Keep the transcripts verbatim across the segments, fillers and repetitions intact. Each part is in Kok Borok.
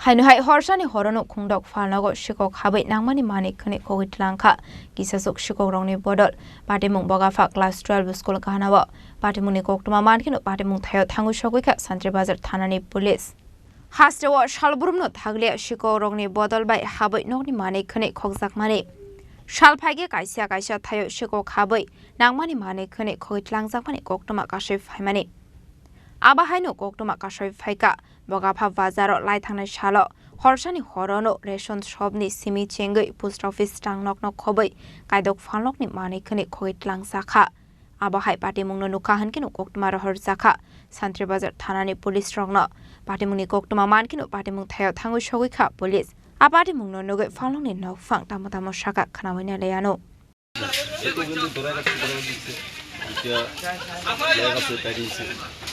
Haino hai horsani horono khungdok phalnogo sikok habwi nangmani manwi khwnwi khogwi tlangkha. Kisasuk sikokrokni bodol patimung Bogapha class twelve school ganao patimungni koktwma mankheno patimung thaio thangwi sogwi kha Santri Bazar thanani police. Hasteo salbrumno thaglia sikokrokni bodol bai habwi nokni manwi khwnwi khokjakmani. Sal phaikhe kaisa kaisa thaio sikok habwi nangmani manwi khwnwi khogwi tlangjakmani koktwma kasui phaimani. Abo haino koktwma kasui phaikha Bogapha bazaro laithangnai salo horsani horono ration shopni simi chengwi post office tangnokno khobwi kaidok phalnokni manwi khwnwi khogwi tlangjakha. Abo hai patimungno nukha hwnkhe no koktwma rohorjakha Santri Bazar thanani police rokno. Patimungni koktwma mankheno patimung thaio thangwi sogwi kha police. A patimungno nugwi phalnokni nokphang tamo tamo sakha khnaui nai laiano.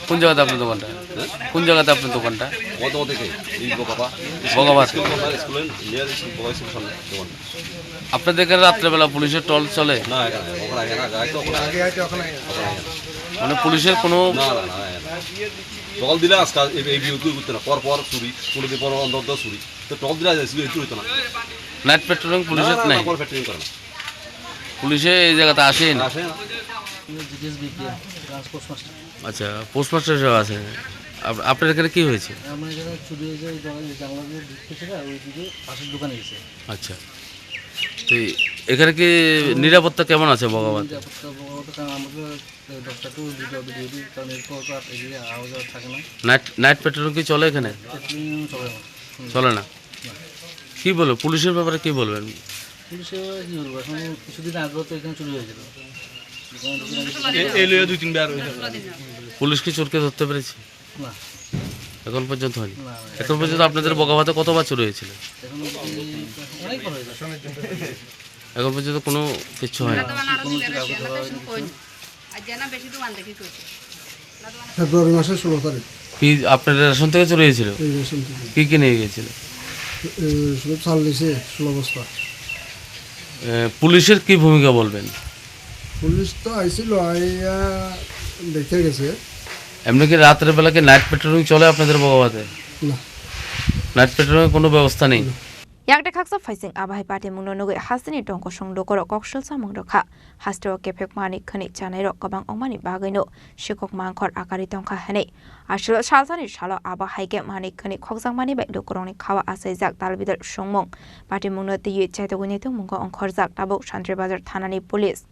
কোন জায়গাতে আপনার দোকানটা? কোন জায়গাতে আপনার দোকানটা? কত থেকে? এই বোকাবা। বোকাবা। স্কুল কোনটা? স্কুলের নিয়ার স্কুল, বোকা স্কুল সামনে দোকানটা। আপনাদের এখানে রাত্রেবেলা পুলিশের টল চলে? না, এখানে, ওখানে, এখানে, আগে, আগে, ওখানে, আগে, আগে, ওখানে। মানে পুলিশের কোনো না, না, না, না, না। টল দিলে আজকাল এই, এই বিয়ে তুই করতে না। পর পর চুরি, কোনো দিন পর পর অন্তত চুরি। তো টল দিলে আজ এই চুরি হতো না। নাইট পেট্রোলিং পুলিশের না, না, না, নাই? কোনো পেট্রোলিং করে না। পুলিশে এই জায়গাতে আসেই না? আসে না। GDS BPM, branch postmaster. আচ্ছা, পোস্টমাস্টার হিসেবে আছেন। আপ-, আপনার এখানে কি হয়েছে? আমার এখানে চুরি হয়েছে, এই জানলা, এই জানলা দিয়ে ঢুকতেছে না, ওইদিকে পাশের দোকানে গেছে। আচ্ছা। তো এই, এখানে কি নিরাপত্তা কেমন আছে ভগবান? নিরাপত্তা ভগবান, কারণ আমাদের এই দশটা টু দুটো অবধি ডিউটি, কারণ এরপর তো আর এদিকে আওয়া যাওয়া থাকে না। নাইট, নাইট পেট্রোলিং কি চলে এখানে? পেট্রোলিং চলে না। হুম। চলে না? না। কি বলবো? পুলিশের ব্যাপারে কি বলবেন? পুলিশের ব্যাপারে কি বলবো? এখন কিছুদিন আগেও তো এখানে চুরি হয়েছিল। দোকানে ঢুকে নাকি এ-, এলো দুই তিনবার। পুলিশ কি চোরকে ধরতে পেরেছে? না। এখন পর্যন্ত হয়নি? না, না। এখন পর্যন্ত আপনাদের বগাভাতে কতবার চুরি হয়েছিল? এখন অবধি অনেকবার হয়েছে। এখন পর্যন্ত কোনো কিচ্ছু হয়নি? কোনো কিছু কাউকে ধরা হয়নি। ফেব্রুয়ারি মাসের ষোলো তারিখ। কি আপনার রেশন থেকে চুরি হয়েছিল? এই রেশন থেকে। কি কি নিয়ে গিয়েছিল? এ, শুধু চাল নিছে ষোলো বস্তা। এ, পুলিশের কি ভূমিকা বলবেন? পুলিশ তো আইছিল, আইয়া দেখে গেছে। এমনি কি রাত্রের বেলা কি নাইট পেট্রোলিং চলে আপনাদের বগাভাতে? না। নাইট পেট্রোলিং কোনো ব্যবস্থা নেই? না। Yakde khaksa phaising abo hai patimungno nugwi hasteni tongkosong lukurok koksil samung rwkha. Hasteo kephek manwi khwnwi chanairok kwbang wngmani bagwino sikok mangkhor akarwi tongkha hwnwi. Aswk salsani salo abo hai khe manwi khwnwi khokjakmani bai lukurokni khao achaijak dalbidal songmung. Patimungno twiwi chaitugwini tongmungo ongkhorjak tabuk Santri Bazar thanani police.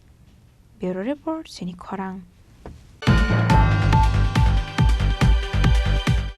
Bureau Report, Chini Khorang.